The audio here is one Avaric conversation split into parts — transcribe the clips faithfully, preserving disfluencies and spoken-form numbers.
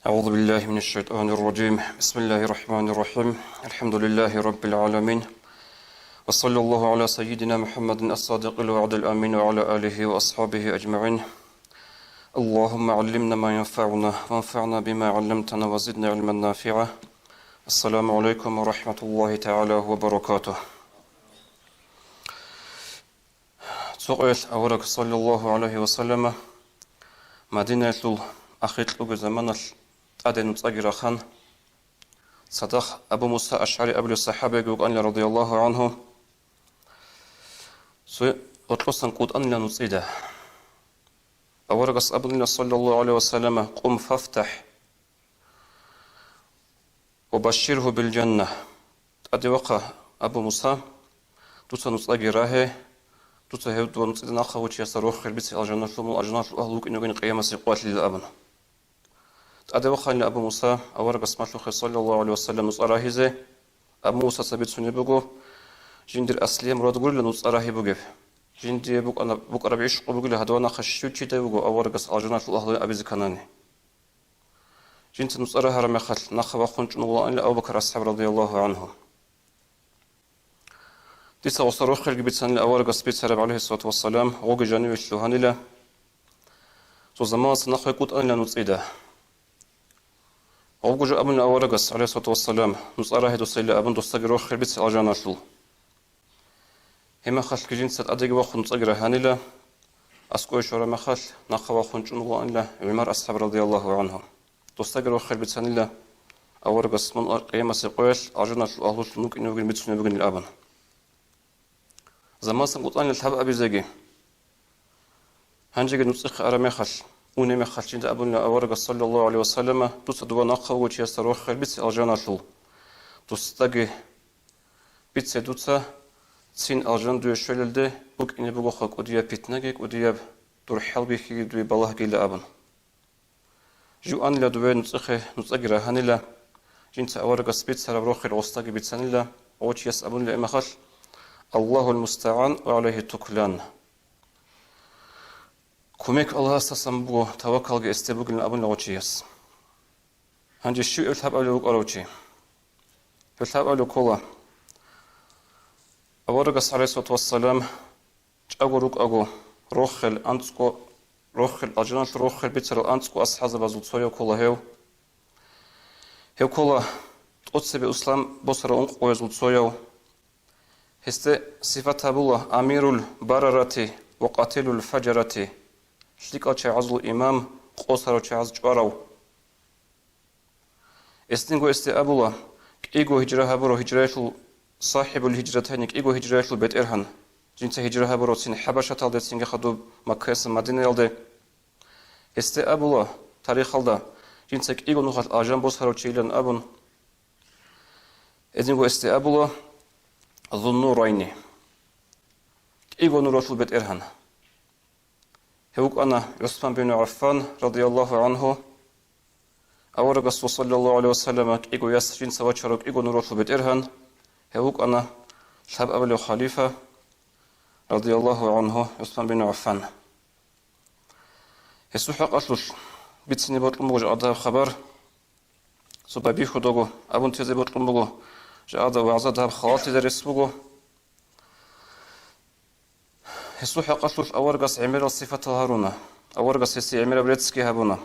أعوذ بالله من الشيطان الرجيم. بسم الله الرحمن الرحيم. الحمد لله رب العالمين. وصلى الله على سيدنا محمد الصادق الوعد الأمين وعلى آله وأصحابه أجمعين. اللهم علمنا ما ينفعنا وانفعنا بما علمتنا وزدنا علما نافعا. السلام عليكم ورحمة الله تعالى وبركاته. Цо къоялъ авараг, саллаллагьу гӀалайгьи ва саллама, Мадинаялъул ахиркьуги заманалъ тӀаде нуцӀаги рахан, цадахъ Абу Муса АшгӀари абулев сахӀабиги вукӀанила, радияллагьу гӀангьу, цо гьоркьосан кӀутӀанила нуцӀида. Аварагас абунила, саллаллагьу гӀалайгьи ва саллама: «Къум фафтахӀ». «Ва башширгьу бил жанна». ТӀаде вахъа, Абу Муса, дуца нуцӀаги рагье, дуца гьев дова нуцӀида нахъа вугев чиясда рохел бице алжаналъул, мун алжаналъул агьлу вукӀине вугин къиямасеб къоялъила абун. ТӀаде вахъанила Абу Муса, аварагас малъухъе, саллаллагьу гӀалайгьи ва саллам, нуцӀа рагьизе. Абу Мусаца бицунеб буго, жиндир аслияб мурад гурила нуцӀа рагьи бугеб. Жиндие букӀана-, букӀараб гӀишкъу бугила гьадав нахъа щив чидай вуго аварагас алжаналъул агьлуян абизе кканани. Жинца нуцӀа рагьараб мехалъ, нахъа вахъун чӀун вугилан Абу Бакр асхӀаб, радияллагьу гӀангьу. Дица гъосда рохелги бицанила аварагас бицараб, гӀалайгьиссалату вассалам, гъоги жаниве лъугьанила. Цо заманалъ нахъе кӀутӀанила нуцӀида. Гъобго жо абунила аварагас, гӀалайгьиссалату вассалам, нуцӀа рагье досайила абун, досдаги рохел бице алжаналъул. Гьеб мехалъги жинца тӀадеги вахъун нуцӀаги рагьанила, аскӀове щвараб мехалъ, нахъа вахъун чӀун вугиланила ГӀумар асхӀаб, радияллагьу гӀангьу. Досдаги рохел бицанила аварагас мун къиямасеб къоялъ алжаналъул агьлулъун вукӀине вугин бицунеб бугин абун. Заманалъ кӀутӀанила лъабабизеги. Гьанжеги нуцӀихъе араб мехалъ, унеб мехалъ жинда абунила аварагас, саллаллагьу гӀалайгьи ва саллама: «Дуца дова нахъа вугев чиясда рохел бице алжаналъул. Досдаги бице дуца, цин алжан дуе щвелалде букӀине бугоха кӀудияб питнаги, кӀудияб дурхӀал бихьиги дуе балагьгила», – абун. Жив анила дове нуцӀихъе, нуцӀаги рагьанила, жинца аварагас бицараб рохел гъосдаги бицанила, гъов чияс абунила гьеб мехалъ: «Аллагьул мустагӀан ва гӀалайгьи туклан». Кумек Аллагьасдасан буго, таваккалги гьесде бугилан абунила гъов чияс. Гьанже щив гьев лъабабилев вукӀарав чи? Гьев лъабабилев ккола аварагас, гӀалайгьиссалату вассалам, чӀаго рукӀаго, рохел анцӀго, рохел, алжаналъул рохел бицарал анцӀго асхӀабзабазул цояв ккола гьев. Гьев ккола тӀоцебе ислам босарал ункъоязул цояв. Гьесде сифат гьабула: «Амирул барарати ва къатилул фажарати», лъикӀал чагӀазул имам, къосарав чагӀаз чӀварав. Гьесдинго гьесде абула: «КӀиго гьижра гьабурав, гьижраялъул, сахӀибул гьижратайни, кӀиго гьижраялъул бетӀергьан, жинца гьижра гьабурав цин ХӀабашаталде, цинги хадуб Маккаясан Мадинаялде». Гьесде абула тарихалда: «Жинца кӀиго нухалъ алжан босарав чийилан», – абун. Гьединго гьесде абула: «Зуннурайни», кӀиго нуралъул бетӀергьан. Гьев вукӀана ГӀусман бин ГӀаффан, радияллагьу гӀангьу. Аварагасул, саллаллагьу гӀалайгьи ва саллама, кӀиго яс жинца вачарав кӀиго нуралъул бетӀергьан. Гьев вукӀана лъабабилев халифа, радияллагьу гӀангьу, ГӀусман бин ГӀаффан. Гьесул хӀакъалъулъ бицине бокьун буго жакъа дагьаб хабар. Цо байбихьудаго абун тезе бокьун буго, жакъа дагьаб вагӀза дагьаб халатизе рес буго. Гьесул хӀакъалъулъ аварагас гӀемерал сифатал гьаруна. Аварагас гьесие гӀемераб реццги гьабуна.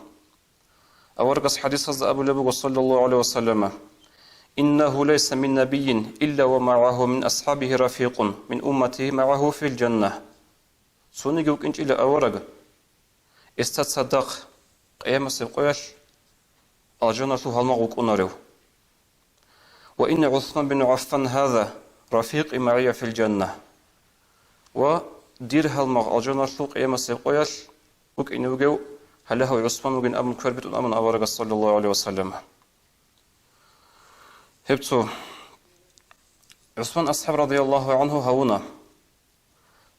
Аварагас хӀадисазда абулеб буго, саллаллагьу гӀалайгьи ва саллама: «Иннагьу лайса мин набиййин илла ва магӀагьу мин асхӀабигьи рафикъун мин умматигьи магӀагьу фил жанна». Цониги вукӀинчӀила авараг, гьесда цадахъ къиямасеб къоялъ алжаналъул гьалмагъ вукӀунарев. «Ва инна ГӀусман бин ГӀаффан гьаза рафикъи магӀия фил жанна». Ва дир гьалмагъ алжаналъул къиямасеб къоялъ вукӀине вугев гьале гьав ГӀусман вугин абун квербитӀун абун аварагас, саллаллагьу гӀалайгьи ва саллам. Гьеб цо ГӀусман асхӀаб, радияллагьу гӀангьу, гьавуна.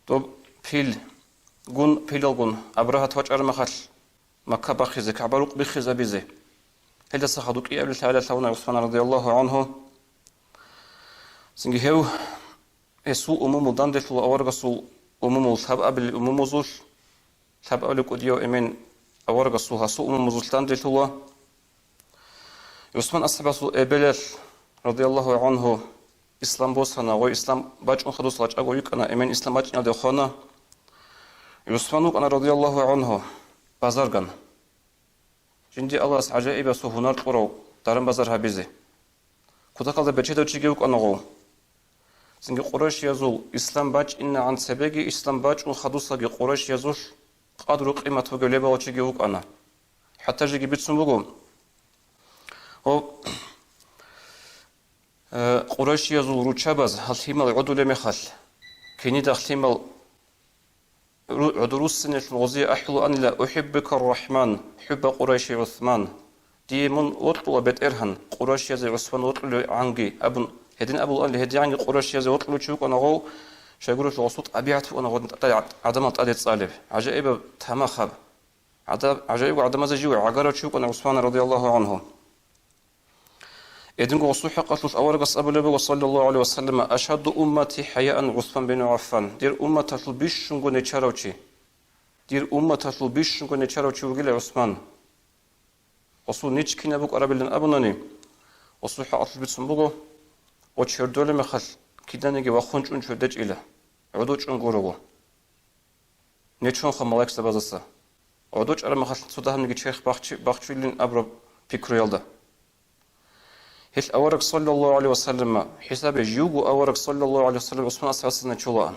Доб пил, гун, пилалгун Абрагьат вачӀараб мехалъ, Макка бахъизе, КагӀба рукъ биххизабизе. Гьелдаса хадуб кӀиабилеб лъагӀалилъ гьавуна ГӀусман, радияллагьу гӀангьу. Цинги гьев, гьесул умумул данделъула аварагасул умумул лъабабилеб умумузулъ, лъабабилеб кӀудияв эмен аварагасул гьасул умумузулъ данделъула. ГӀусман асхӀабасул эбелалъ, радияллагьу гӀангьу, ислам босана, гъой ислам бачӀун хадусла чӀаго йикӀана, эмен ислам бачӀиналде хвана. ГӀусман вукӀана, радияллагьу гӀангьу, базарган. Жинди Аллагьас гӀажаибасул гьунар кьурав даран-базар гьабизе. Кутакалда бечедав чиги вукӀана гъов. Цинги къурайшиязул ислам бачӀинегӀан цебеги, ислам бачӀун хадусаги къурайшиязулъ къадру-къимат бугев лебалав чиги вукӀана. ХӀатта жеги бицун буго, гьоб, э, къурайшиязул руччабаз гьал лъимал гӀодулеб мехалъ, кинидахъ лъимал ру-, гӀодор руссинелъул гъозие ахӀулаанила: «أحبك الرحمن، حب قريش عثمان». Дие мун вокьула БетӀергьан, къурайшиязе ГӀусман вокьулев гӀанги абун, гьедин абулаанила, гьедигӀанги къурайшиязе вокьулев чи вукӀана гъов, щайгурелъул гъосул тӀабигӀат букӀана гъодин тӀад-, гӀадамал тӀаде цӀалеб. ГӀажаибаб тамахаб. ГӀада-, гӀажаибго гӀадамазе жив гӀагарав чи вукӀана ГӀусман, радияллагьу гӀангьу. Гьединго гъосул хӀакъалъулъ аварагас абулеб буго, саллаллагьу гӀалайгьи ва саллама: «أشد أمتي حياء عثمان بن عفان». Дир умматалъул бищунго нечарав чи. Дир умматалъул бищунго нечарав чи вугила ГӀусман. Гъосул нич кинаб букӀарабилан абунани, гъосул хӀакъалъулъ бицун буго, гъо чердолеб мехалъ киданиги вахун чӀун чердечӀила, гӀодов чӀун гурого. Нечонха малаикзабазаса. ГӀодов чӀараб мехалъ цо дагьабниги черх бахчи-, бахчулин абураб пикруялда. Гьел авараг, саллаллагьу гӀалайгьи ва саллама, хӀисабе живго авараг, саллаллагьу гӀалайгьи ва саллам, ГӀусман асхӀабасда нечолаан.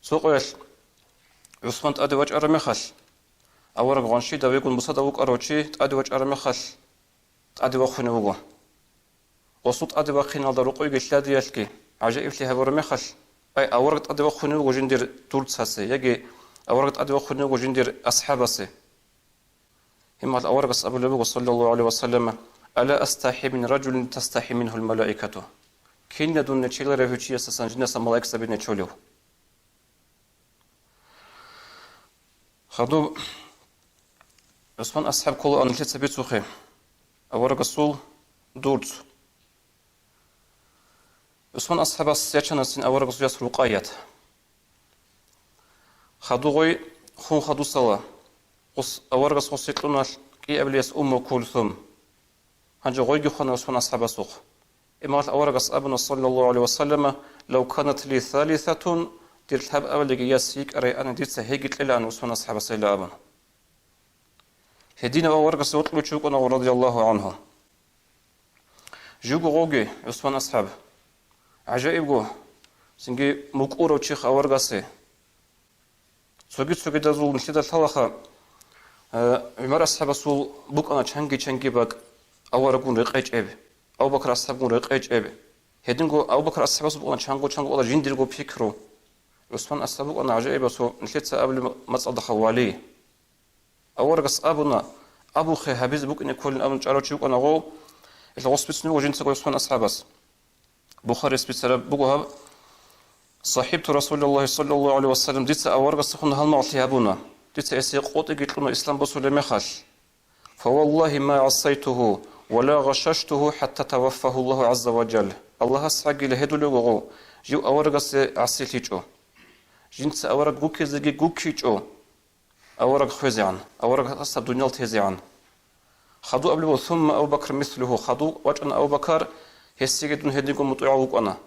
Цо къоялъ ГӀусман тӀаде вачӀараб мехалъ, авараг гъанщида вегун бусада вукӀарав чи тӀаде вачӀараб мехалъ, тӀаде вахунев вуго. Гъосул тӀаде вахиналда рукъойги лъадиялъги гӀажаиблъи гьабураб мехалъ, ай, авараг тӀаде вахунев вуго жиндир дурцасе, яги авараг тӀаде вахунев вуго жиндир асхӀабасе. Гьеб мехалъ аварагас абулеб буго, саллаллагьу гӀалайгьи ва саллама: «ألا أستحي من رجل تستحي منه الملائكة». Кинна дун нечеларев гьев чиясасан жиндаса малаикзаби нечолев? Хадуб ГӀусман асхӀаб кколаан нилъеца бицухъе аварагасул дурц. ГӀусман асхӀабас ячана цин аварагасул яс Рукъаят. Хадуб гъой хун хадусала, гъос-, аварагас гъосе кьуна кӀиабилияс Умму Кулсум. Гьанже гъойги хвана ГӀусман асхӀабасухъ. Гьеб мехалъ аварагас абуна, саллаллагьу гӀалайгьи ва саллама: «لو كانت لي ثالثة», дир лъабабилеги яс йикӀарай ани, дица гьеги кьелаан ГӀусман асхӀабасайилан абун. Гьединав аварагасе вокьулев чи вукӀана гъов, радияллагьу гӀангьу. Живго гъовги, ГӀусман асхӀаб, гӀажаибго, цинги мукӀурав чихъ аварагасе. Цоги-цогидазул нилъеда лъалаха, э, ГӀумар асхӀабасул букӀана чанги-чанги бакӀ, авараггун рекъечӀеб, Абу-Бакр асхӀабгун рекъечӀеб. Гьединго Абу-Бакр асхӀабасул букӀана чанго-чанго кӀвала жиндирго пикру. ГӀусман асхӀаб букӀана гӀажаибасул, нилъеца абулеб мацӀалдахъа вали. Аварагас абуна, абухъе гьабизе букӀине кколин абун чӀарав чи вукӀана гъов, гьелъ гъос бицунеб буго жинцаго ГӀусман асхӀабас. Бухарияс бицараб буго гьаб: «صحبت رسول الله صلى الله عليه وسلم», дица аварагасдехун гьалмагълъи гьабуна. Дица гьесие къотӀиги кьуна ислам босулеб мехалъ. «فوالله ما عصيته ولا غششته حتى توفاه الله عز وجل». Аллагьас гьагила гьедулев вуго, жив аварагасе гӀасилъичӀо. Жинца авараг гуккизеги гуккичӀо. Авараг хвезегӀан, авараг гьасаб дуниял тезегӀан. Хадуб абулеб буго: «ثم أبو بكر مثله», хадуб вачӀана Абу-Бакар, гьесиеги дун гьединго мутӀигӀав вукӀана.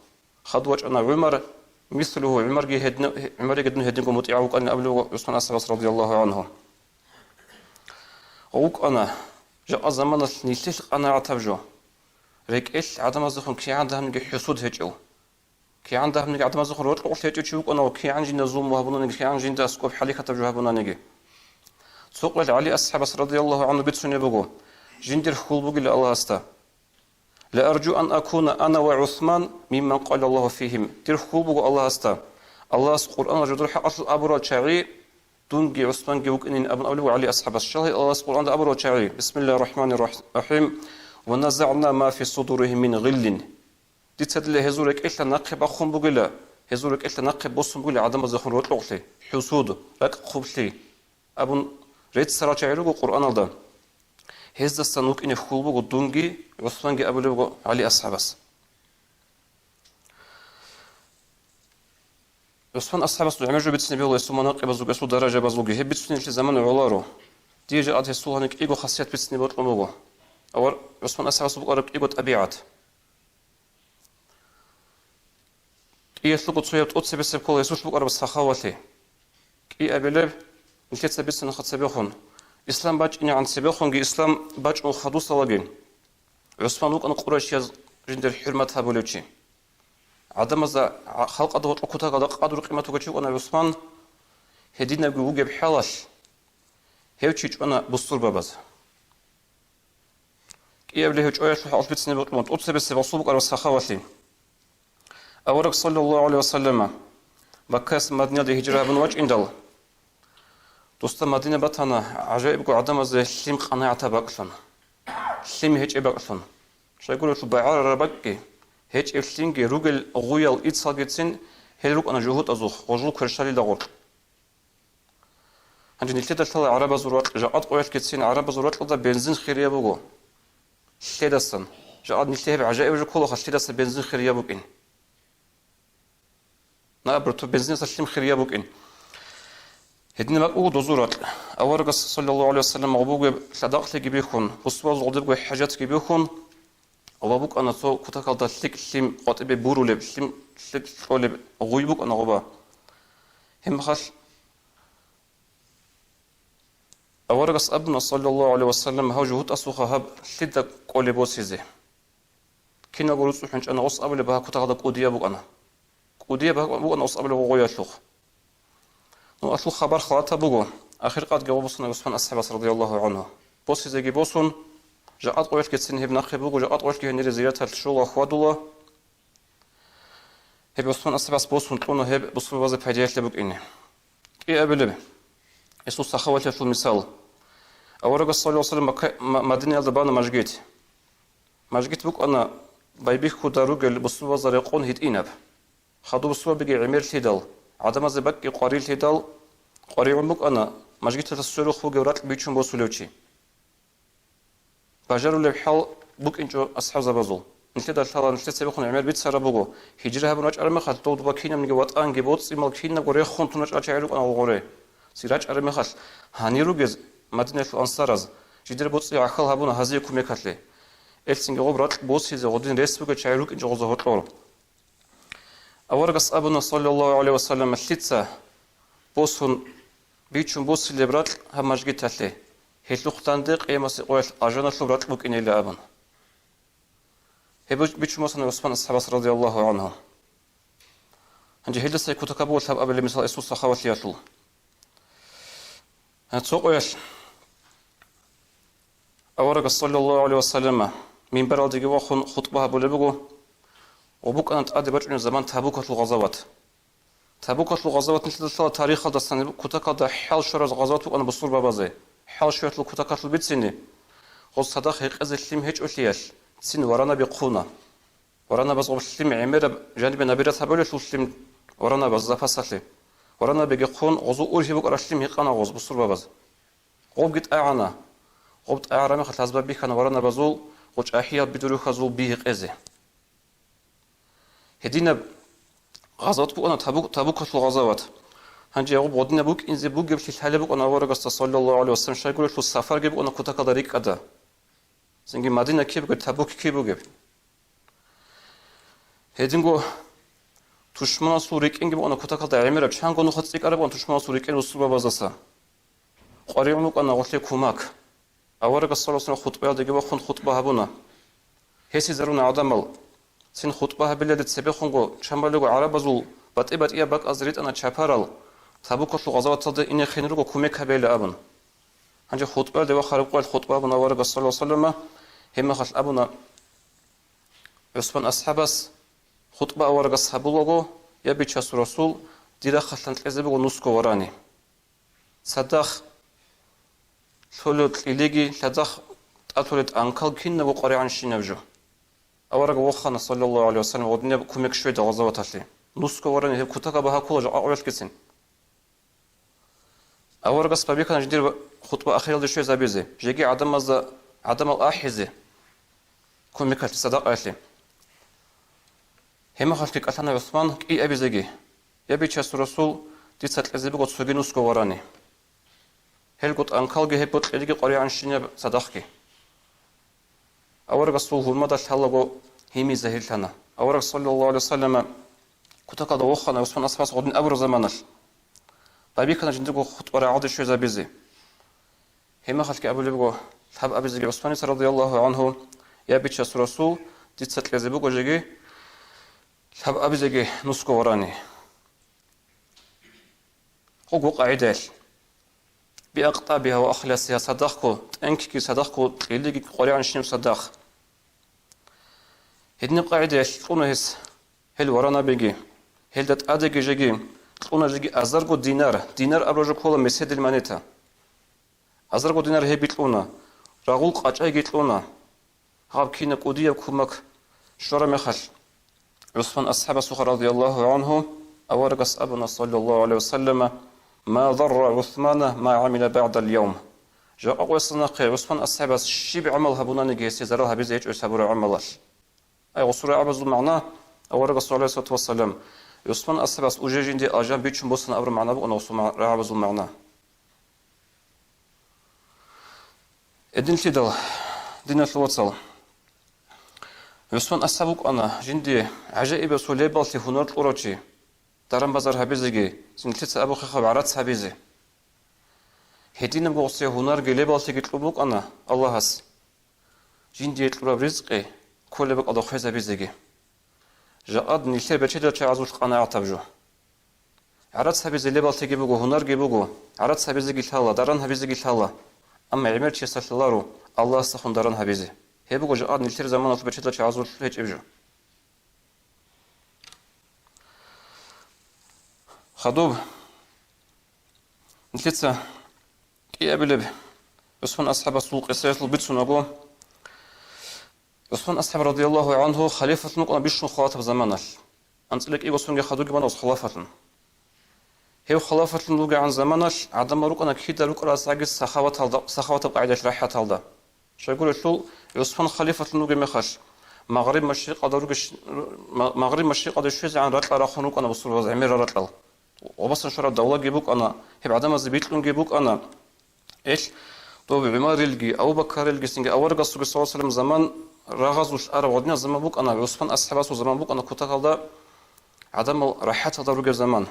Хадуб вачӀана ГӀумар, «مثله», ГӀумарги гьедин-, ГӀумариги дун гьединго мутӀигӀав вукӀанин абулеб буго ГӀусман асхӀабас, радияллагьу гӀангьу. ВукӀана, жакъа заманалъ нилъелъ къанагӀатаб жо. РекӀелъ гӀадамаздехун кигӀан дагьабниги хӀусуд гьечӀев. КигӀан дагьабниги гӀадамаздехун рокьукълъи гьечӀев чи вукӀана ва кигӀан жинда зулму гьабунаниги, кигӀан жинда аскӀоб хӀалихьатаб жо гьабунаниги. Цо къоялъ ГӀали асхӀабас радияллагьу гӀангьу бицунеб буго, жиндир хьул бугила Аллагьасда: «لأرجو أن أكون أنا وعثمان ممن قال الله فيهم». Дир хьул буго Аллагьасда, Аллагьас Къуръаналда жодор хӀакъалъулъ абурал чагӀи дунги ГӀусманги вукӀинин абун абулеб буго ГӀали асхӀабас. Щай Аллагьас Къуръаналда абурал чагӀи: «بسم الله الرحمن الرحيم. ونزعنا ما في صدورهم من غل». Дица дила гьезул рекӀелъа нахъе бахун бугила, гьезул рекӀелъа нахъе босун бугила гӀадамаздехун рокьукълъи, хӀусуд, ракӀ хъублъи абун реццарал чагӀи руго Къуръаналда. Гьездасан вукӀине хьул буго дунги ГӀусманги абулеб буго ГӀали асхӀабас. ГӀусман асхӀабасул гӀемер жо бицине бегьула, гьесул манакъибазулги, гьесул даражабазулги, гьеб бицунелъе замана гӀоларо. Дие жакъа гьесул гьаниб кӀиго хасият бицине бокьун буго. Авар ГӀусман асхӀабасул букӀараб кӀиго тӀабигӀат. КӀиялъулго цояб тӀоцебесеб ккола гьесулъ букӀараб сахавалъи. КӀи абилеб, нилъеца бицанаха цебехун, ислам бачӀинегӀан цебехунги ислам бачӀун хадусалаги, ГӀусман вукӀана къурайшияз жиндир хӀурмат гьабулев чи. ГӀадамазда, халкъалда гьоркьоб кутакалда къадру-къимат бугев чи вукӀана ГӀусман, гьединабги вугеб хӀалалъ, гьев чи чӀвана бусурбабаз. КӀиабилеб гьев чӀваялъул хӀакъалъулъ бицине бокьун, тӀоцебесеб гъосул букӀараб сахавалъи. Авараг, саллаллагьу гӀалайгьи ва саллама, Маккаялъ Мадинаялде гьижра гьабун вачӀиндал, досда Мадина батана гӀажаибго гӀадамазе лъим къанагӀатаб бакӀлъун, лъим гьечӀеб бакӀлъун. Щайгурелъул багӀарараб бакӀги, гьечӀеб лъимги ругел гъуял иццалгицин гьел рукӀана жугьутӀазухъ, гъожул кверщалила гъоркь. Гьанже нилъеда лъала гӀарабазул ракь, жакъа къоялъгицин гӀарабазул ракьалда бензин хирияб буго. Лъедасан. Жакъа нилъее гьеб гӀажаиб жо кколаха, лъедаса бензин хирияб букӀин. Наоборот, бензинаса лъим хирияб букӀин. Гьединаб бакӀ буго дозул ракь. Аварагас, саллаллагьу гӀалайгьи ва саллам, гъоб бугеб лъадакълъиги бихьун, бусурбабазул гъодибго хӀажатги бихьун, ва букӀана цо кутакалда лъикӀ лъим къватӀибе бурулеб, лъим лъикӀ кьолеб гъуй букӀана гъоба. Гьеб мехалъ аварагас абуна, саллаллагьу гӀалайгьи ва саллам, гьав жугьутӀасухъа гьаб лъида кӀолеб босизе. Киналго руцӀцӀухӀун чӀана, гъос абулеб багьа кутакалда кӀудияб букӀана. КӀудияб багьа букӀана гъос абулеб гъоялъухъ. Ну, алъул хабар халатаб буго. Ахиркъадги гъо босана ГӀусман асхӀабас, радияллагьу гӀангьу. Босизеги босун, жакъа къоялъгицин гьеб нахъе буго, жакъа къоялъги гьенире зияраталъ щола хьвадула. Гьеб ГӀусман асхӀабас босун кьуна гьеб бусурбабазе пайдаялъе букӀине. КӀиабилеб гьесул сахаваталъул мисал. Аварагас, саллаллагьу гӀалайгьи ва саллам, Макка-, Ма-, Мадинаялда бана мажгит. Мажгит букӀана байбихьуда ругел бусурбабазда рекъон гьитӀинаб. Хадуб бусурбабиги гӀемерлъидал, гӀадамазе бакӀги къварилъидал, къваригӀун букӀана мажгиталда сверухъ бугев ракь бичун босулев чи. Бажарулеб хӀал букӀинчӀо асхӀабзабазул. Нилъеда лъала, нилъер цебехун гӀемер бицараб буго, гьижра гьабун рачӀараб мехалъ, дов доба кинабниги ватӀанги боцӀи-мал кинабго рехун тун рачӀарал чагӀи рукӀана гъоре. Ци рачӀараб мехалъ, гьанир ругез Мадинаялъул ансараз жидер боцӀи гӀахьал гьабуна гьазие кумекалъе. Элцинги гъоб ракь босизе гъодин рес бугел чагӀи рукӀинчӀо гъоза гьоркьор. Аварагас абуна, саллаллагьу гӀалайгьи ва саллам, лъица босун бичун босилеб ракь гьаб мажгиталъе, гьелъухъ данде къиямасеб къоялъ алжаналъул ракь букӀинейилан абун. Гьеб бичун босана ГӀусман асхӀабас, радияллагьу гӀангьу. Гьанже гьелдасай кутакаб буго лъабабилеб мисал гьесул сахавалъиялъул. Гьа, цо къоялъ аварагас, саллаллагьу гӀалайгьи ва саллама, минбаралдеги вахун хутӀба гьабулеб буго, ва букӀана тӀаде бачӀунеб заман Табукалъул гъазават. Табукалъул гъазават нилъеда лъала тарихалдасан кутакалда хӀал щвараб гъазават букӀана бусурбабазе, хӀал щвеялъул кутакалъул бицине, гъоз цадахъ гьекъезе лъим гьечӀолъиялъ, цин варанаби хъуна. Варанабаз гъоб лъим гӀемераб жанибе набират гьабулелъул лъим варанабаз запасалъе. Варанабиги хъун, гъозул ургьиб букӀараб лъим гьикъана гъоз бусурбабаз. Гъобги тӀагӀана. Гъоб тӀагӀараб мехалъ гьазбаб бихьана варанабазул, гъо чӀахӀиял бидурухьазул би гьекъезе. Гьединаб гъазават букӀана Табу-, Табукалъул гъазават. Гьанже гъоб гъодинаб букӀинзе бугеблъи лъалеб букӀана аварагасда, саллаллагьу гӀалайгьи ва саллам, щайгурелъул сафарги букӀана кутакалда рикӀкӀада. Цинги Мадина киб бугеб, Табук киб бугеб. Гьединго тушманасул рикӀкӀинги букӀана кутакалда гӀемераб, чанго нухалъ цӀикӀкӀараб букӀана тушманасул рикӀкӀин бусурбабаздаса. КъваригӀун букӀана гъолъе кумак. Аварагас, саллаллагьу гӀалайгьи ва саллам, хутӀбаялдеги вахун хутӀба гьабуна. Гьесизаруна гӀадамал. Цин хутӀба гьабилалде цебехунго чан балего гӀарабазул батӀи-батӀияб бакӀазде ритӀана чапарал, Табукалъул гъазаваталде ине хинруго кумек гьабейилан абун. Гьанже хутӀбаялде вахараб къоялъ хутӀба гьабуна аварагас, саллаллагьу гӀалайгьи ва саллама, гьеб мехалъ абуна ГӀусман асхӀабас, хутӀба аварагас гьабулаго: «Я Бичасул Расул, дир рахъалъан кьезе буго нусго варани. Цадахъ лъолел кьилиги, лъадахъ тӀатулел тӀанкал кинабго къваригӀанщинаб жо». Авараг вохана, саллаллагьу гӀалайгьи ва саллам, гъодинаб кумек щведа гъазаваталъе. Нусго варани гьеб кутакаб багьа ккола жакъа къоялъгицин. Аварагас байбихьана жиндир хутӀба ахиралде щвезабизе, жеги гӀадамазда, гӀадамал ахӀизе, кумекалъе, садакъаялъе. Гьебмехалъги кӀалъана ГӀусман кӀиабизеги: «Я Бичасул Расул, дица кьезе буго цоги нусго варани. Гьелго тӀанкалги, гьебго кьилиги къваригӀанщинаб цадахъги». Аварагасул гьурмада лъалаго гьими загьирлъана. Авараг, саллаллагьу гӀалайгьи вассаллама, кутакалда вохана ГӀусман асхӀабас гъодин абураб заманалъ. Байбихьана жиндирго хутӀба рагӀалде щвезабизе. Гьебмехалъги абулеб буго лъабабизеги ГӀусманица, радияллагьу гӀангьу: «Я, Бичасул Расул, дица кьезе буго жеги лъабабизеги нусго варани». Гъуго къагӀидаялъ: «БиакътӀабигьа ва ахласигьа», садахъго тӀенкги, садахъго кьилиги къваригӀанщинаб садахъ. Гьединаб къагӀидаялъ кьуна гьес гьел варанабиги, гьелда тӀадеги жеги кьуна жеги азарго динар, динар абураб жо ккола меседил монета. Азарго динар гьебги кьуна, рагъул къачӀайги кьуна. Гьаб кина кӀудияб кумак щвараб мехалъ, ГӀусман асхӀабасухъа, радияллагьу гӀангьу, аварагас абуна, саллаллагьу гӀалайгьи вассаллама: «Ма дарра ГӀусмана ма гӀамила багӀдал явм». Жакъа къоясда нахъе ГӀусман асхӀабас щиб гӀамал гьабунаниги, гьесие зарал гьабизе гьечӀо гьес гьабураб гӀамалалъ. Ай, гъосул рагӀабазул магӀна, аварагасул, гӀалайгьиссалату вассалам, ГӀусман асхӀабас уже жинде алжан бичун босана абураб магӀна букӀана гъосул ма-, рагӀабазул магӀна. Гьединлъидал, диналъул вацал, ГӀусман асхӀаб вукӀана жинди гӀажаибасул лебаллъи гьунар кьурав чи, даран-базар гьабизеги, нилъеца абухъе гьаб гӀарац гьабизе. Гьединабго гъосие гьунарги лебаллъиги кьун букӀана Аллагьас, жиндие кьураб ризкъи кколеб бакӀалда хвезабизеги. Жакъад нилъер бечедал чагӀазулъ къанагӀатаб жо. ГӀарац гьабизе лебаллъиги буго, гьунарги буго, гӀарац гьабизеги лъала, даран гьабизеги лъала. Амма гӀемер чиясда лъаларо Аллагьасдехун даран гьабизе. Гьеб буго жакъад нилъер заманалъул бечедал чагӀазулъ гьечӀеб жо. Хадуб, нилъеца кӀиабилеб ГӀусман асхӀабасул къисаялъул бицунаго, ГӀусман асхӀаб, радияллагьу гӀангьу, халифалъун вукӀана бищун халатаб заманалъ. АнцӀила кӀиго сонги хадуги бана гъос халафалъун. Гьев халафалъун вугегӀан заманалъ гӀадамал рукӀана кида рукӀарасдаги сахаваталда, сахаватаб къагӀидалъ рахӀаталда. Щайгурелъул, ГӀусман халифалъун вугеб мехалъ, магъриб-машрикъалда ругеш-, ма-, магъриб-машрикъалде щвезегӀан ракьа рахун рукӀана бусурбабаз гӀемер раракьал. Гъобасан щвараб давлаги букӀана, гьеб гӀадамазе бикьунги букӀана. Ил доб ГӀумарилги, Абу-Бакарилги, цинги аварагасулги, саллаллагьу гӀалайгьи вассаллам, заман рагъазулъ араб гъодинаб заман букӀана, ГӀусман асхӀабасул заман букӀана кутакалда гӀадамал рахӀаталда ругеб заман.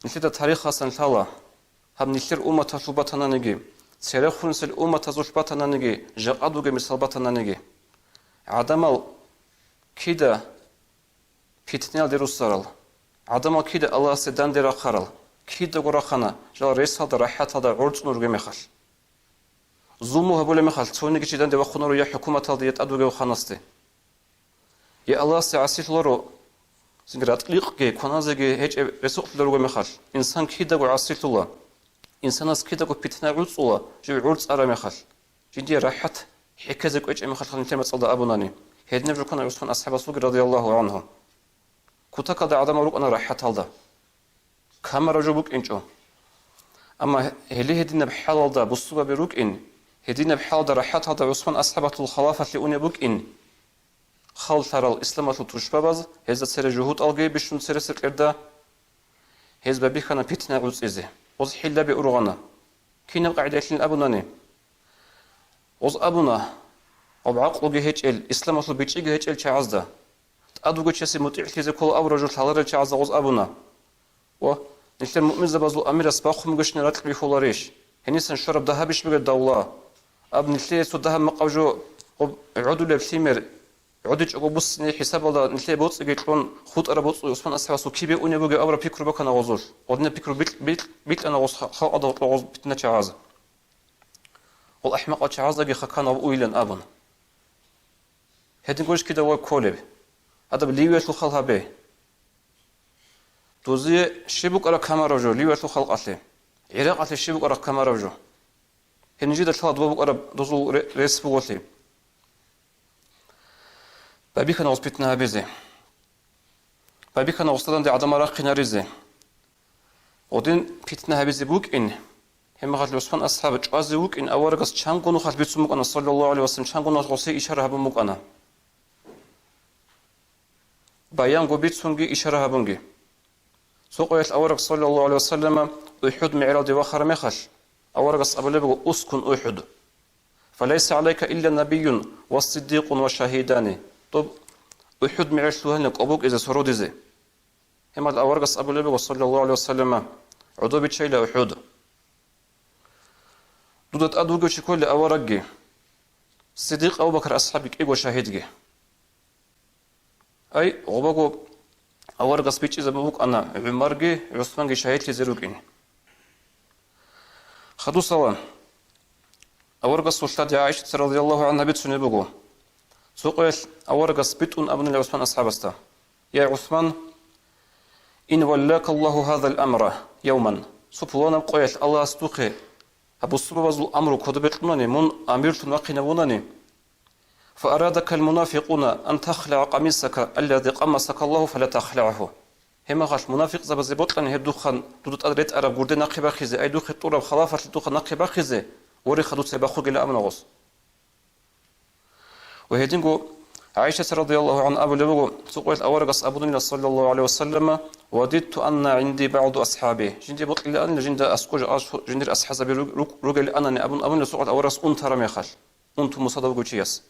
Нилъеда тарихалъан лъала, гьаб нилъер умматалъул батананиги, церехун нилъер умматазулъ батананиги, жакъа дуге мисал батананиги. ГӀадамал кида питниялде руссарал, гӀадамал кида Аллагьасде данде рахъарал, кидаго рахъана жал ресалда, рахӀаталда гӀорцӀун ругеб мехалъ. Зулму гьабулеб мехалъ, цониги чи данде вахъунаро я хӀукуматалде, я тӀад вугев ханасде. Я Аллагьасде гӀасилъуларо, цинги ратӀликъги, кваназеги гьечӀеб ресукълъулел ругеб мехалъ, инсан кидаго гӀасилъула, инсанас кидаго питна гӀуцӀула, жив гӀорцӀараб мехалъ. Жиндие рахӀат хӀехьезе кӀвечӀеб мехалъ нилъер мацӀалда абунани, гьединаб жо ккана ГӀусман асхӀабасулги, радияллагьу гӀангьу. Кутакалда гӀадамал рукӀана рахӀаталда. Камараб жо букӀинчӀо. Амма гьеле гьединаб хӀалалда бусурбаби рукӀин, гьединаб хӀалалда рахӀаталда ГӀусман асхӀабалъул халафалъе унеб букӀин, халлъарал исламалъул тушбабаз, гьезда цере жугьутӀалги бищун цересел кьерда, гьез байбихьана питна гӀуцӀизе, гъоз хӀиллаби ургъана. Кинаб къагӀидалъин абунани? Гъоз абуна, гъоб гӀакълуги гьечӀел, исламалъул бичӀчӀиги гьечӀел чагӀазда, тӀад вугев чиясе мутӀигӀлъизе ккола абураб жо лъаларел чагӀазда гъоз абуна. Ва нилъер муъминзабазул амирас бахъун бугищин ракь бихьуларищ? Гьенисан щвараб дагьабищ бугеб давла? Аб нилъее цо дагьаб-макъаб жо гъоб гӀодулеб лъимер, гӀодичӀого буссине хӀисабалда нилъее боцӀиги кьун, хутӀараб боцӀи ГӀусман асхӀабасул кибе унеб бугеб абураб пикру букӀана гъозулъ. Гъодинаб пикру бикь-, бикь-, бикьана гъос ха-, халкъалда гъоркьа гъоз питначагӀаз. Гъол ахӀмакъал чагӀаздаги хъакан гъаб уйилан абун. Гьедин гурищ кида вай кколеб? Гьадаб Ливиялъул хал гьабе. Дозие щиб букӀараб камараб жо Ливиялъул халкъалъе? ГӀиракъалъе щиб букӀараб камараб жо? Гьеб нижеда лъала доба букӀараб дозул ре-, рес буголъи. Байбихьана гъос питна гьабизе. Байбихьана гъосда данде гӀадамал рахъинаризе. Гъодин питна гьабизе букӀин, гьебмехалъ ГӀусман асхӀаб чӀвазе вукӀин, аварагас чанго нухалъ бицун букӀана, саллаллагьу гӀалайгьи вассаллам, чанго нухалъ гъосе ишара гьабун букӀана. Баянго бицунги ишара гьабунги. Цо къоялъ авараг, саллаллагьу гӀалайгьи вассаллама, УхӀуд мегӀералде вахараб мехалъ, аварагас абулеб буго: «Ускун УхӀуд, «Ва лайса гӀалайка илля набийюн ва сиддикъун ва шагьидани». Доб УхӀуд мегӀер лъугьанила кӀобокӀизе, сородизе. Гьебмехалъ аварагас абулеб буго, саллаллагьу гӀалайгьи ва саллама: «ГӀодобиччайила УхӀуд. Дуда тӀад вугев чи кколила аварагги, Сиддикъ Абу Бакр асхӀабги, кӀиго шагьидги». Ай, гъобаго аварагас бичӀчӀизабун букӀана ГӀумарги ГӀусманги шагьидлъизе рукӀин. Хадусала аварагасул лъади ГӀайшат радияллагьу гӀангьа бицунеб буго, цо къоялъ аварагас битӀун абунила ГӀусман асхӀабасда: «Я ГӀусман, ин валлакаллагьу гьазал амра явман, цо пуланаб къоялъ Аллагьас духъе гьаб бусурбабазул амру кодобе кьунани, мун амирлъун вахъинавунани, фаарадакал мунафикъуна ан тахлигӀа къамисака аллази къаммасакаллагьу фала тахлигӀгьу». Гьебмехалъ мунафикъзабазе бокьани гьеб духъан дуда тӀад ретӀараб гурде нахъе бахизе, ай духъе тӀураб халафалъе духъан нахъе бахизе, воре, хадуцай бахъугила абуна гъос. Ва гьединго ГӀайшат радияллагьу гӀангьа абулеб буго, цо къоялъ аварагас абунила, саллаллагьу гӀалайгьи ва саллама: «Вадидту анна гӀинди багӀду асхӀаби». Жинде бокьилаанила жинда аскӀо жо-, жиндир асхӀазаби руг-, руг-, ругел анани абун абунила цо къоялъ аварагас унтараб мехалъ, унтун мусадав вугев чияс.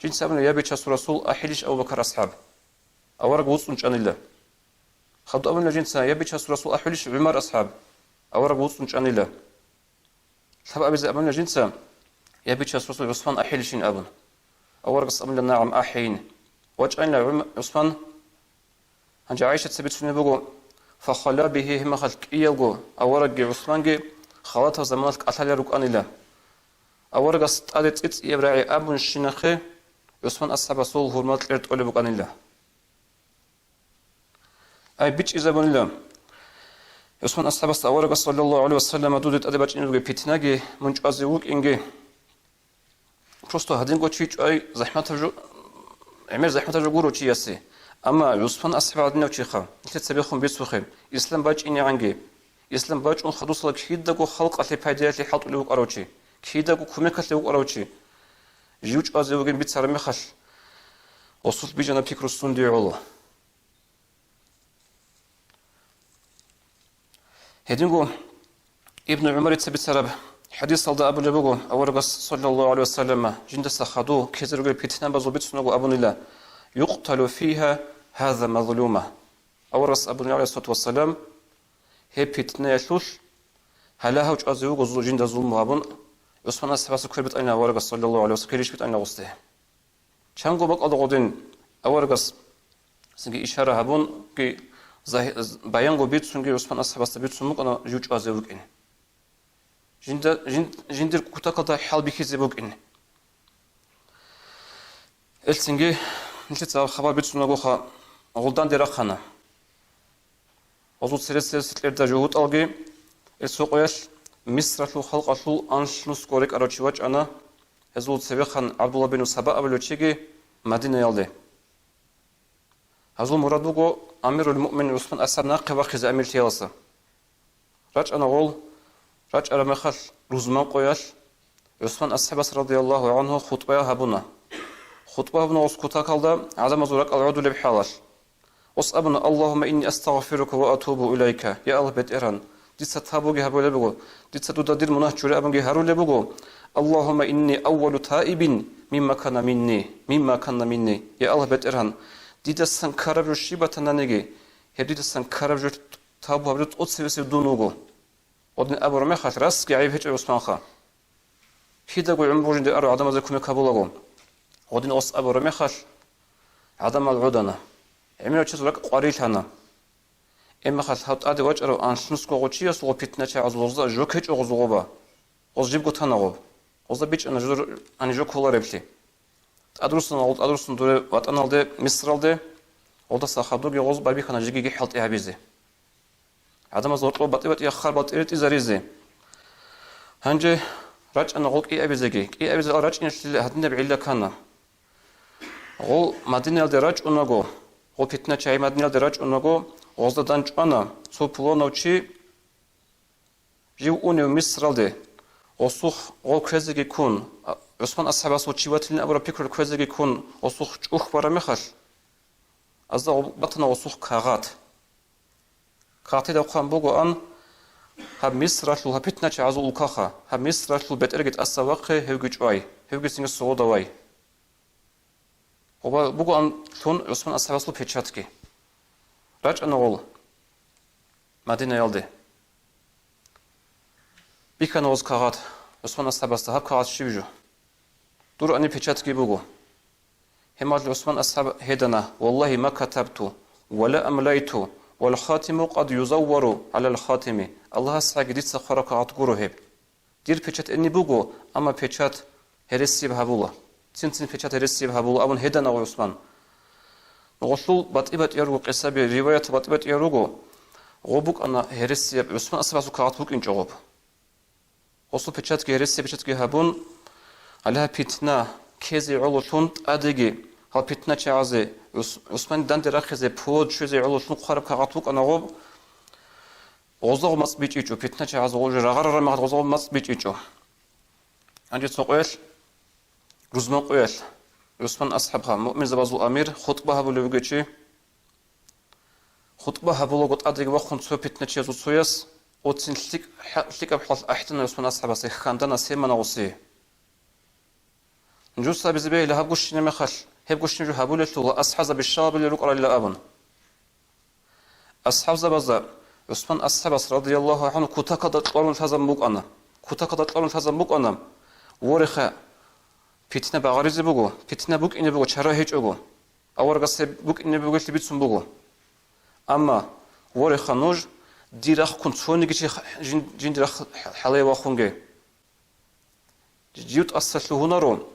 Жинца абуна: «Я Бичасул Расул, ахӀилищ Абу Бакар асхӀаб?» Авараг вуцӀцӀун чӀанила. Хадуб абуна жинца: «Я Бичасул Расул, ахӀулищ ГӀумар асхӀаб?» Авараг вуцӀцӀун чӀанила. Лъабабизе абуна жинца: «Я Бичасул Расул, ГӀусман ахӀилищин?» абун. Аварагас абуна: «НагӀам, ахӀейин». ВачӀанила ГӀум-, ГӀусман. Гьанже ГӀайшаца бицунеб буго: «Фахала бигьи», гьебмехалъ кӀиялго аварагги ГӀусманги халатаб заманалъ кӀалъалел рукӀанила. Аварагас тӀаде цӀицӀияб рагӀи абунщинахъе ГӀусман асхӀабасул гьурмал кьер тӀолеб букӀанила. Ай, бичӀчӀизабунила ГӀусман асхӀабасда аварагас, саллаллагьу гӀалайгьи ва саллама: «Дуде тӀаде бачӀине бугеб питнаги, мун чӀвазе вукӀинги». Просто гьадинго чи чӀвай захӀматаб жо-, гӀемер захӀматаб жо гуро чиясе. Амма ГӀусман асхӀаб гьадинав чиха, нилъеца цебехун бицухъе, ислам бачӀинегӀанги, ислам бачӀун хадусала кидаго халкъалъе пайдаялъе хӀалтӀулев вукӀарав чи, кидаго кумекалъе вукӀарав чи, жив чӀвазе вугин бицараб мехалъ, гъосулъ бижана пикру сунде гӀоло. Гьединго Ибну ГӀумарица бицараб хӀадисалда абулеб буго, аварагас, саллаллагьу гӀалайгьи ва саллама, жиндаса хадув ккезе ругел питнабазул бицунаго абунила: «Юкъталу фигьа гьаза мазлума». Аварагас абунила, гӀалайгьиссалату вассалам: «Гьеб питнаялъулъ гьалагьав чӀвазе вуго зу-, жинда зулму гьабун». ГӀусман асхӀабасда квер битӀанила аварагас, саллаллагьу гӀалайгьи ва саллам, квер иш битӀанила гъосде. Чанго бакӀалда гъодин аварагас цинги ишара гьабунги, загь-, баянго бицунги ГӀусман асхӀабасда бицун букӀана жив чӀвазе вукӀин. Жинда-, жин-, жиндир кутакалда хӀалбихьизе букӀин. Элцинги нилъеца хабар бицунагоха, гъолданде рахъана. Гъозул цересел сикьерда жугьутӀалги, гьел цо къоялъ Мисралъул халкъалъул анлънусго рекӀарав чи вачӀана, гьезул цевехъан ГӀабдулла бину Саба абулев чиги Мадинаялде. Гьазул мурад буго амирул муъминин ГӀусман асхӀаб нахъе вахъизе амирлъиялдаса. РачӀана гъол, рачӀараб мехалъ рузман къоялъ ГӀусман асхӀабас радияллагьу гӀангьу хутӀба гьабуна. ХутӀба гьабуна гъос кутакалда гӀадамазул ракӀал гӀодулеб хӀалалъ. Гъос абуна: «Аллагьумма инни астагъфирука ва атубу илайка», я Аллагь БетӀергьан, дица тавбуги гьабулеб буго, дица дуда дир мунагь чуре абунги гьарулеб буго. «Аллагьумма инни аввалу таибин мимма кана минни, мимма кана минни», я Аллагь БетӀергьан, дидасан ккараб жо щиб батананиги, гьеб дидасан ккараб жо тавбу гьабулев тӀоцебесев дун вуго. Гъодин абураб мехалъ расги гӀайиб гьечӀо ГӀусманха. Кидаго гӀумру жинде арав гӀадамазе кумек гьабулаго. Гъодин гъос абураб мехалъ гӀадамал гӀодана. ГӀемерав чиясул ракӀ къварилъана. Гьеб мехалъ гьав тӀаде вачӀарав анлънусго гъов чиясул гъо питначагӀазул гъозда жо ккечӀо гъозул гъоба. Гъоз жибго тана гъоб. Гъозда бичӀчӀана жо, гьаниб жо кколареблъи. ТӀадрусана гъол, тӀадрусун дуре ватӀаналде, Мисралде, гъолдаса хадуги гъоз байбихьана жигиги хӀалтӀи гьабизе. ГӀадамаз гьоркьоб батӀи-батӀи яхъар батӀи ретӀизаризе. Гьанже рачӀана гъол кӀиабизеги. КӀиабизе рачӀиналъе гьадинаб гӀилла ккана. Гъол Мадинаялде рачӀунаго, гъол питначагӀи Мадинаялде рачӀунаго, гъозда дандчӀвана цо пуланав чи, жив унев Мисралде, гъосухъ гъол кквезеги ккун, а, ГӀусман асхӀабасул чи ватилин абураб пикру кквезеги ккун, гъосухъ чӀухь бараб мехалъ, азда гъоб батана гъосухъ кагъат. Кагътида хъван бугоан: Гьаб Мисралъул гьаб питначагӀазул улкаха, гьаб Мисралъул бетӀерги тӀаса вахъе, гьевги чӀвай, гьевги цинги сордо вай. Гъоба бугоан лъун ГӀусман асхӀабасул печатги. РачӀана гъол Мадинаялде. Бихьана гъоз кагъат ГӀусман асхӀабасда, гьаб кагъат щиб жо? Дур ани печатги буго. Гьемал ГӀусман асхӀаб гьедана: «Валлагьи, ма катабту, ва ла амлайту, вал хатиму къад юзаввару гӀалал хатими». АллагьасгӀаги дица хъвараб кагъат гуро гьеб. Дир печат эни буго, амма печат гьересияб гьабула. Цин-цин печат гьересияб гьабула, абун гьедана ГӀусман. Гъолъул батӀи-батӀияр руго къисаби, риваят батӀи-батӀияр руго, гъо букӀана гьересияб, ГӀусман асхӀабасул кагъат букӀинчӀо гъоб. Гъосул печатги гьересияб печатги гьабун, гьале гьаб питна ккезе гӀололъун тӀадеги, гьал питначагӀазе ГӀус-, ГӀусманил данде рахизе повод щвезе гӀололъун хъвараб кагъат букӀана гъоб. Гъозда гъоб мацӀ бичӀчӀичӀо, питначагӀаз гъо-, рагъарараб мехалъ гъозда гъоб мацӀ бичӀчӀичӀо. Гьанже цо къоялъ, рузман къоялъ, ГӀусман асхӀабха, муъминзабазул амир, хутӀба гьабулев вугев чи. ХутӀба гьабулаго тӀадеги вахъун цо питначиясул цояс, оцин лъикӀ-, хӀа-, лъикӀаб хӀалалъ ахӀдана ГӀусман асхӀабасе, хьандана семана гъосие. Нужеца абизе бегьила гьаб гущинаб мехалъ, гьеб гущинаб жо гьабулелъул ва асхӀабзаби щалабулел рукӀаралила абун. АсхӀабзабазда ГӀусман асхӀабас, радияллагьу гӀангьу, кутакалда кьолун лъазабун букӀана. Кутакалда кьолун лъазабун букӀана: «Вореха, питна багъаризе буго, питна букӀине буго, чара гьечӀого. Аварагас гьеб букӀине бугелъи бицун буго. Амма, вореха, нуж дир рахъун цониги чи х-, жин-, жинди рахъ хӀалае вахунге». Жив тӀаса лъугьунаро,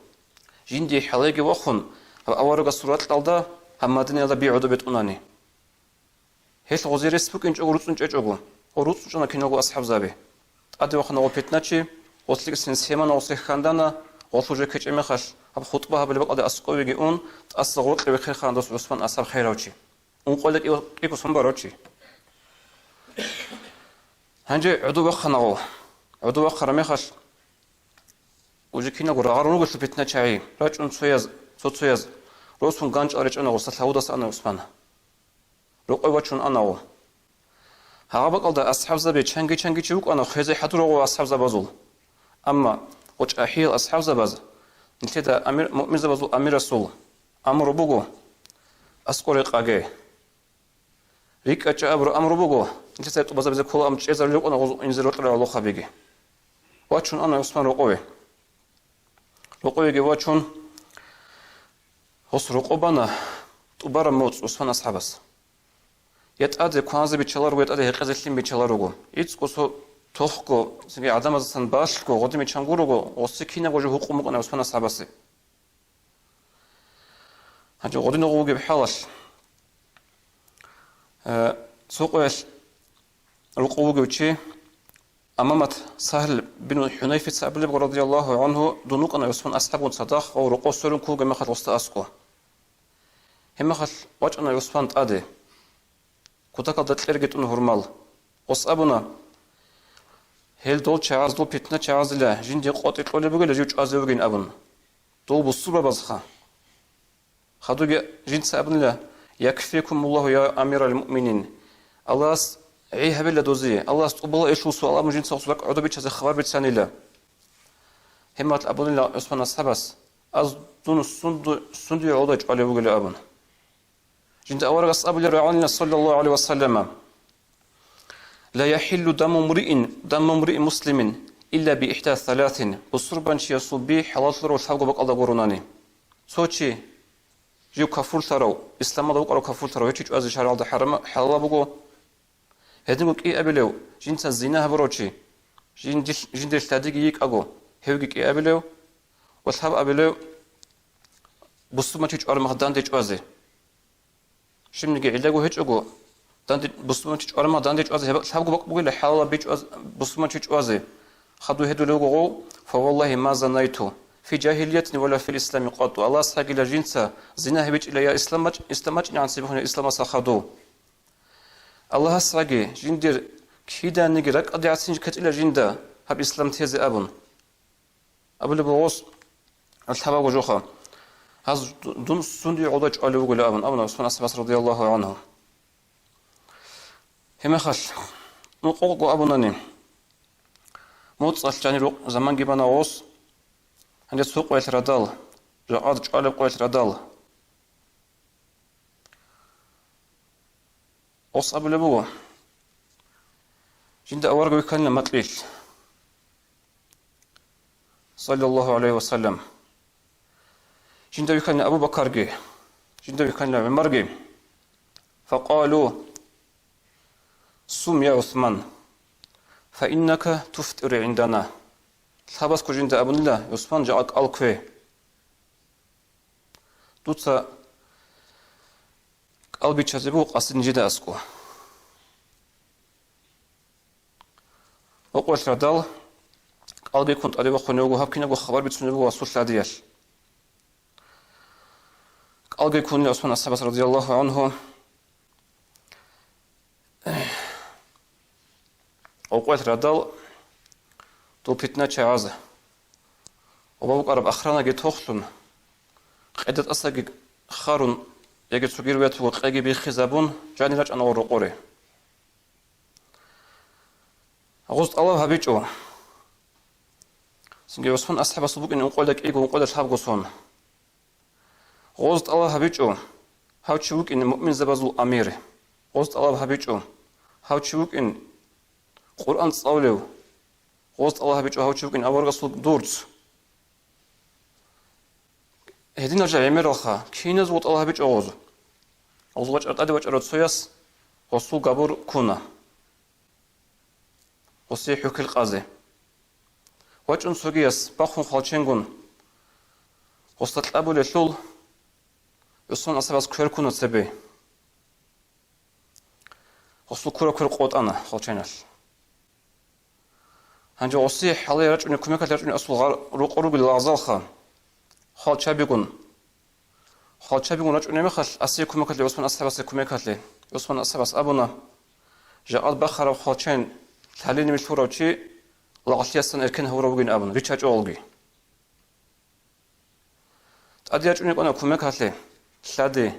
жиндие хӀалайги вахун, гьаб аварагасул ракьалда гьаб Мадинаялда би гӀодобе тӀунани. Гьелъ гъозе рес букӀинчӀого руцӀцӀун чӀечӀого, гъо руцӀцӀун чӀана киналго асхӀабзаби. ТӀаде вахана гъо питначи, гъоцлъикӀсин семана гъосе хьандана, гъолъул жо ккечӀеб мехалъ, гьаб хутӀба гьабулеб бакӀалде аскӀовеги ун, тӀаса гъоркье вехъерхана дос ГӀусман асхӀаб херав чи. Ункъоялда кӀи-, кӀиго сон барав чи. Гьанже гӀодов вахъана гъо. ГӀодов вахъараб мехалъ, уже киналго рагъарун ругелъул питначагӀи, рачӀун цояз, цо-цояз, росун ганчӀал речӀана гъоса лъавудаса ана ГӀусман. Рокъове вачун ана гъо. Гьагъа бакӀалда асхӀабзаби чанги-чанги чи вукӀана хвезе хӀадурав гъо асхӀабзабазул. Амма гъо чӀахӀиял асхӀабзабаз, нилъеда амир-, муъминзабазул амирасул амру буго: «АскӀоре къаге». РикӀкӀад чӀа абураб амру буго, нилъеца тӀубазабизе ккола, амма чӀезарулел рукӀана гъоз инзе рокьарал гӀолохъабиги. Вачун ана ГӀусман рокъове. Рокъовеги вачун, гъос рокъо бана тӀубараб моцӀ ГӀусман асхӀабас. Я тӀаде кваназе биччаларуго, я тӀаде гьекъезе лъим биччаларуго. ИцӀго цо тохго, цинги гӀадамаздасан балъго, гъодин биччан гурого, гъосе кинабго жо гьукъун букӀана ГӀусман асхӀабасе. Гьанже гъодинав вугеб хӀалалъ, э, цо къоялъ рокъов вугев чи, Амамат Сагьл бин ХӀунайфица абулеб, радияллагьу гӀангьу, дун вукӀана ГӀусман асхӀабгун цадахъ ва рокъов сверун кколеб мехалъ гъосда аскӀо. Гьеб мехалъ вачӀана ГӀусман тӀаде. Кутакалда кьерги тӀун гьурмал. Гъос абуна: «Гьел дол чагӀаз, дол питначагӀазила жинде къотӀи кьолеб бугила жив чӀвазе вугин», — абун. «Дол бусурбабазха». Хадуги жинца абунила: «Якфикумуллагьу, я амирал муъминин». Аллагьас гӀей гьабила дозие, Аллагьас тӀубала илъул суал абун жинца гъос ракӀ гӀодобиччазе хабар бицанила. Гьеб мехалъ абунила ГӀусман асхӀабас: «Аз дун сунду-, сундуе гӀолда чӀвалев вугила», — абун. Жинда аварагас абулеб рагӀанила, саллаллагьу гӀалайгьи ва саллама: «Ла яхӀиллу даму мриин, даму мриин муслимин, илла би ихӀда саласин», бусурбанчиясул би хӀалаллъарав лъабго бакӀалда гурунани. Цо чи, жив кафурлъарав, исламалда вукӀарав кафурлъарав, гьев чи чӀвазе шаргӀалда хӀарама, хӀалалаб буго. Гьединго кӀиабилев, жинца зина гьабурав чи, жиндил-, жиндир лъадиги йикӀаго, гьевги кӀиабилев, ва лъабабилев, бусурбанчи чӀвараб мехалъ данде чӀвазе. Щибниги гӀиллаго гьечӀого, данде, бусурбанчи чӀвараб мехалъ данде чӀвазе гьеб лъабго бакӀ бугила, хӀалалаб бичӀваз-, бусурбанчи чӀвазе. Хадуй гьедулев вуго гъов: «Фаваллагьи ма занайту фи жагьилиятин ва ла фил ислами къатту». Аллагьас гьагила жинца зина гьабичӀила я ислам бач-, ислам бачӀинегӀанцеб бухӀун исламасда хадув. Аллагьас гьаги жиндир киданиги ракӀалде гӀацин ккечӀила жинда гьаб ислам тезе абун. Абулеб гъос, лъабабго жоха: «Гьаз дун сундуе гӀолда чӀвалев вугила», — абун, абуна ГӀусман асхӀабас радияллагьу гӀангьу. Гьеб мехалъ, ну, къокъго абунани, МуцӀалъ жанир рукъ заманги бана гъос, гьанже цо къоялъ радал, жакъа чӀвалеб къоялъ радал. Гъос абулеб буго: «Жинда авараг вихьана макьилъ, саллаллагьу гӀалайгьи ва саллам. Жинда вихьана Абу Бакарги, жинда вихьана ГӀумарги». Факъалу: «Сум, я ГӀусман, фаиннака туфтиру гӀиндана». Лъабасго жинда абунила: «ГӀусман, жакъа кӀал ккве. Дуца кӀал биччазе буго къасин жида аскӀо». Гъо къоялъ радал, кӀалги ккун тӀаде вахъунев вуго, гьаб кинабго хабар бицунеб буго гъосул лъадиялъ. КӀалги ккунила ГӀусман асхӀабас, радияллагьу гӀангьу. Гъо къоялъ радал, дол питначагӀаз, гъоба букӀараб охранаги тохлъун, къеда тӀасаги харун, яги цоги риваят буго, къеги биххизабун, жанир рачӀана гъо рокъоре. Гъоз тӀалаб гьабичӀо. Цинги ГӀусман асхӀабасул букӀин ункъоялда кӀиго, ункъоялда лъабго сон. Гъоз тӀалаб гьабичӀо, гьав чи вукӀин муъминзабазул амир. Гъоз тӀалаб гьабичӀо, гьав чи вукӀин Къуръан цӀалулев. Гъоз тӀалаб гьабичӀо, гьав чи вукӀин аварагасул дурц. Гьединал жо гӀемералха, киназго тӀалаб гьабичӀо гъоз. Гъоз вачӀар тӀаде вачӀарав цояс гъосул габур ккуна. Гъосие хӀухьел къазе. ВачӀун цогияс бахъун хвалченгун, гъосда кьабулелъул, ГӀусман асхӀабас квер ккуна цебе. Гъосул ккураб квер къотӀана хвалченалъ. Гьанже гъосие хӀалае рачӀунеб, кумекалъе рачӀунеб асул гъар-, рукъу ругел лагъзалха, хвалчабигун. Хвалчабигун рачӀунеб мехалъ, асие кумекалъе, ГӀусман асхӀабасие кумекалъе, ГӀусман асхӀабас абуна: «Жакъа бахараб хвалчен лъалинибе лъурав чи лагълъиясдасан эркен гьавурав вугин», – абун, риччачӀо гъолги. ТӀаде рачӀунеб кӀвана кумекалъе, лъади,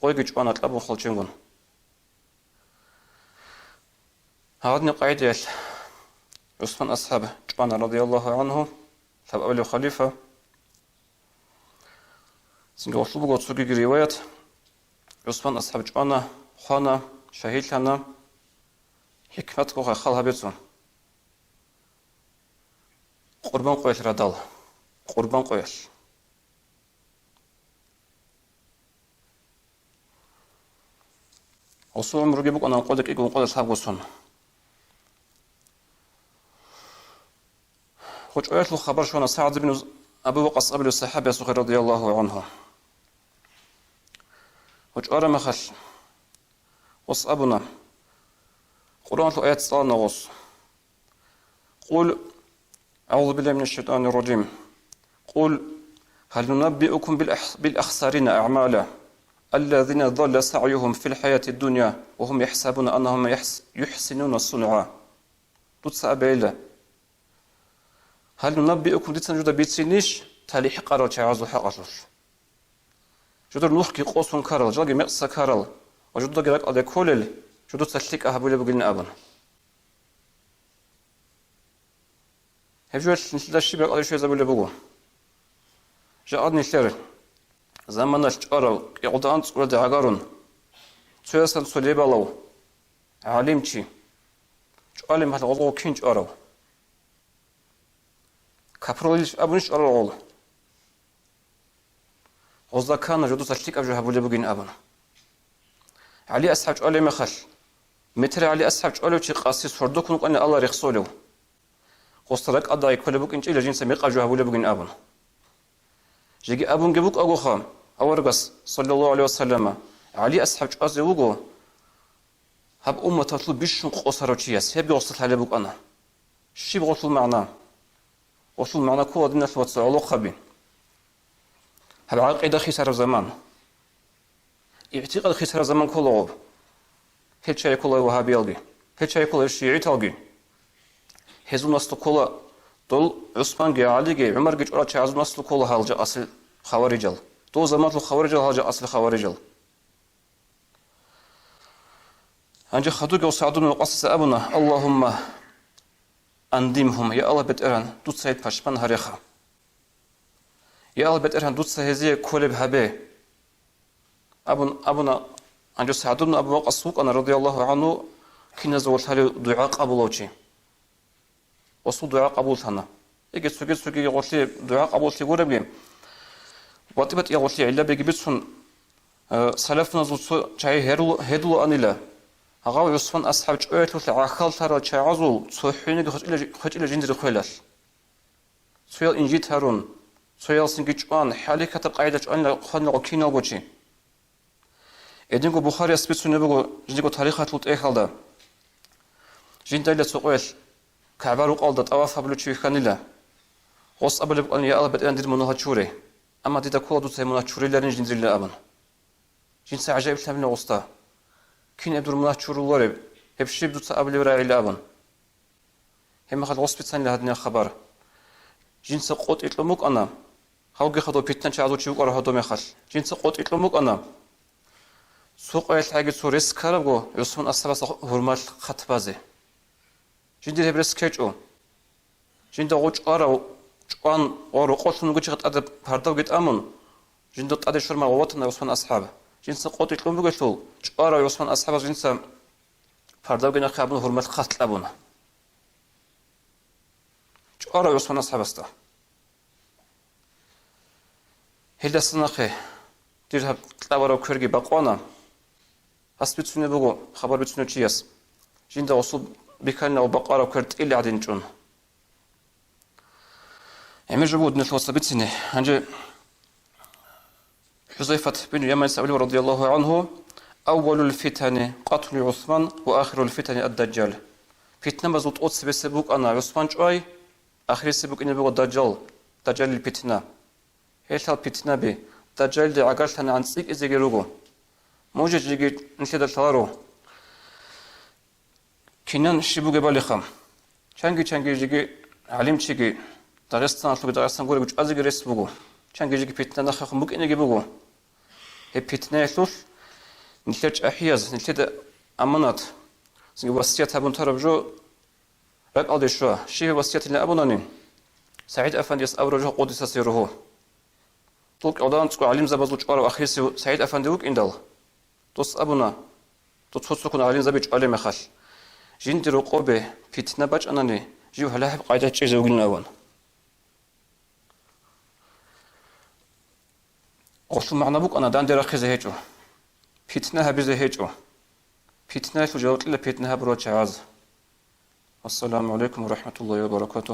гъойги чӀвана кьабун хвалченгун. Гьадинаб къагӀидаялъ ГӀусман асхӀаб чӀвана, радияллагьу гӀангьу, лъабабилев халифа. Цинги гъолъул буго цогиги риваят: ГӀусман асхӀаб чӀвана, хвана, шагьидлъана. ХӀикматго хал гьабицун. Къурбан къоялъ радал. Къурбан къоялъ. Гъосул гӀумруги букӀана ункъоялда кӀиго, ункъоялда лъабго сон. Гъо чӀваялъул хабар щвана СагӀд ибн Абу Вакъас абулев сахӀабиясухъе, радияллагьу гӀангьу. Гъо чӀвараб мехалъ, гъос абуна, Къуръаналъул аят цӀалана гъос. قل، أعوذ بالله من الشيطان الرجيم. قل هل ننبئكم بالأخ-، بالأخسرين أعمالا، الذين ضل سعيهم في الحياة الدنيا وهم يحسبون أنهم يحس-، يحسنون صنعا. Дуца абейила. هل ننبئكم, дица нужеда бицинищ талихӀ къарал чагӀазул хӀакъалъулъ? Жодор нухги къосун ккарал, жалги мекъса ккарал ва жодорги ракӀалде кколел, жодоца лъикӀа гьабулеб бугилин абун. Гьеб жоялъ нилъеда щиб ракӀалде щвезабулеб буго? Жакъа нилъер заманалъ чӀварав, кӀикъоялда анцӀгоялда гӀагарун, цоясан цо лебалав гӀалимчи чӀвалеб мехалъ гъозго кин чӀварав? Капуралилищ абунищ чӀварав гъол? Гъозда ккана жодоца лъикӀаб жо гьабулеб бугин абун. ГӀали асхӀаб чӀвалеб мехалъ, метер ГӀали асхӀаб чӀвалев чи къаси сордо ккун вукӀана Аллагь рехсолев. Гъосда ракӀалдеги кколеб букӀинчӀила жинца мекъаб жо гьабулеб бугин абун. Жеги абунги букӀагоха аварагас, саллаллагьу гӀалайгьи ва саллама, ГӀали асхӀаб чӀвазе вуго гьаб умматалъул бищун къосарав чияс, гьебги гъосда лъалеб букӀана. Щиб гъолъул магӀна? Гъолъул магӀна ккола, диналъул вацал, гӀолохъаби. Гьаб гӀакъида хисараб заман. ИгӀтикъад хисараб заман ккола гъоб. Гьел чагӀи ккола вагьабиялги, гьел чагӀи ккола шигӀиталги. Гьезул наслу ккола дол ГӀусманги, ГӀалиги, ГӀумарги чӀварал чагӀазул наслу ккола гьал жакъасил хаварижал. Дол заманалъул хаварижал гьал жакъасил хаварижал. Гьанже хадубги СагӀд ибн Вакъасица абуна: اللهم أندمهم, я Аллагь БетӀергьан, дуца гьел пашман гьареха. Я Аллагь БетӀергьан, дуца гьезие кколеб гьабе. Абун, абуна, гьанже СагӀд ибн Абу Вакъас вукӀана, радияллагьу гӀангьу, киназул лъалев дугӀа къабулав чи. Гъосул дугӀа къабуллъана. Яги цоги-цоги гъолъие дугӀа къабуллъи гуребги, батӀи-батӀи гъолъие гӀиллабиги бицун, э, салафуназул цо чагӀи гьерулу-, гьедулаанила, гьав ГӀусман асхӀаб чӀваялъулъ гӀахьаллъарал чагӀазул цохӀониги хвечӀила, хвечӀила жиндир хвелалъ. Цоял инжит гьарун, цоял цинги чӀван, хӀалихьатаб къагӀида чӀванила хванила киналго чи. Гьединго Бухарияс бицунеб буго жиндирго тарихалъул тӀехьалда. Жиндайила цо къоялъ КагӀба-рукъалда тӀаваф гьабулев чи вихьанила. Гъос абулеб букӀана: «Я Аллагь БетӀергьан, дир мунагьал чуре». Амма дида ккола дуца гьеб мунагь чуриларин жиндирила абун. Жинца гӀажаиблъанила гъосда: «Кин гьеб дур мунагь чурулареб? Гьеб щиб дуца абулеб рагӀила?» абун. Гьеб мехалъ гъос бицанила гьадинаб хабар. Жинца къотӀи кьун букӀана, гьавги хадув питнач гӀазучи вукӀарав гьадумехалъ. Жинца къотӀи кьун букӀана, цо къоялъги цо рес ккарабго ГӀусман асхӀабасда гьурмалъ хъат базе. Жиндир гьеб рес ккечӀо. Жинда гъо чӀварав чӀван ва рокъолъун вугев чи тӀаде пардавги тӀамун, жинда тӀаде щварман ватана ГӀусман асхӀаб. Жинца къотӀи кьун бугелъул, чӀварав ГӀусман асхӀабас жинца пардавги нахъе абун гьурмалъ хъат кьабуна. ЧӀварав ГӀусман асхӀабасда. Гьелдаса нахъе дир гьаб кьабараб кверги бакъвана. Гьас бицунеб буго, хабар бицунев чияс, жинда гъосул бихьанилан ва бакъвараб квер тӀил гӀадин чӀун. ГӀемер жо буго, диналъул вацал, бицине. Гьанже ХӀузайфат бин Яманица абулеб, радияллагьу гӀангьу: «Аввалул фитани къатлу ГӀусман ва ахирул фитани ад-Дажжал». Питнабазул тӀоцебесеб букӀана ГӀусман чӀвай, ахирисеб букӀине буго Дажжал, Дажжалил питна. Гьелъал питнаби Дажжалиде гӀагарлъанагӀан цӀикӀкӀизеги руго. Мужеджиги нилъеда лъаларо. Кинан щиб бугебалиха? Чанги-чанги жеги гӀалимчиги, Дагъистаналъулги Дагъистан гуребги чӀвазеги рес буго. Чанги жеги питна нахъехун букӀинеги буго. Гьеб питнаялъулъ нилъер чӀахӀияз, нилъеда аманат, цинги васият гьабун тараб жо ракӀалде щва. Щиб гьеб васиятилан абунани, СагӀид-афандияс абураб жо, къуддиса сирругьу. Дол кӀалдагӀанцӀго гӀалимзабазул чӀварав ахирисев СагӀид-афанди вукӀиндал, дос абуна, дов цо-цоккун гӀалимзаби чӀвалеб мехалъ, жиндир рокъобе питна бачӀанани, жив гьалахӀеб къайда чӀезе вугилан абун. Гъолъул магӀна букӀана данде рахъизе гьечӀо, питна гьабизе гьечӀо. Питнаялъул жаваб кьела питна гьабурал чагӀаз. Вассаламу гӀалайкум ва рахӀматуллагьи ва баракатугь.